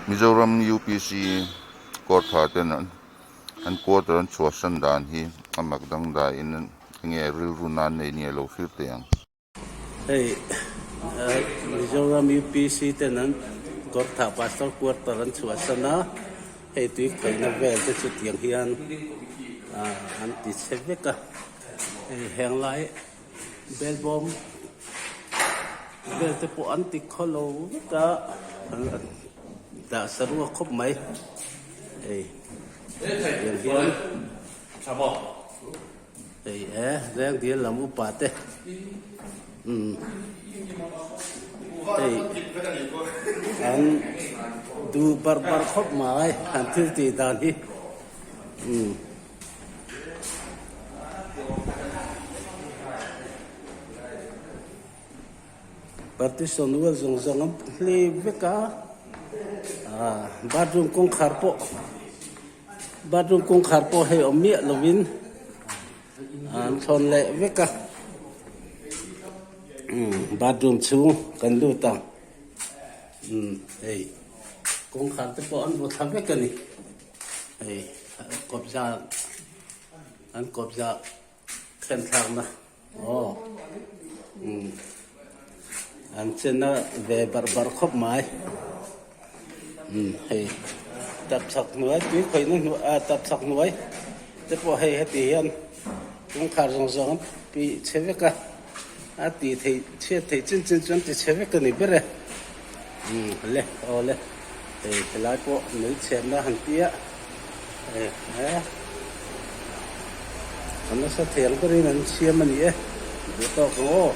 Mizoram UPC kawrthah ten an quarter an chhuahsan dan hi a mak dangdaiin enge rilru nan nei nge lo thlir teh ang. Hei Mizoram UPC ten an kawrthah Pastor quarter an chhuahsan a, hei tui khaihna vel te chu tiang hian an ti chhe vek a, hei heng lai belbawm vel te pawh an ti khaw lo vek a, an dah saruak khawp mai hei tiang hian. Hei e, reng dil lam upa te umm hei an duh barh barh khawp mai an thil tih dan hi umm. Partition wall zawng zawng an hlip vek a, ah bathroom kawngkhar pawh bathroom kawngkhar pawh hei awm miah lovin an thlawn leh vek a, umm bathroom chhung kan lut ang, umm hei kawngkhar te pawh an vaw thla vek a ni, hei kawpza an kawpza thlen thlakna. Aw umm an chena ve barh barh khawp mai umm hei tapchhak hnuai tui khawihna hnuai ah tapchhak hnuai te pawh hei heti hian kawngkhar zawng zawng an pih chhe vek a a tih theih chhiat theih chin chin chu an ti chhe vek a ni ber e umm le aw le hei helai pawh mei chhiatna han tia. A nasa thiang berin an siam a ni e, duh tawk ang aw.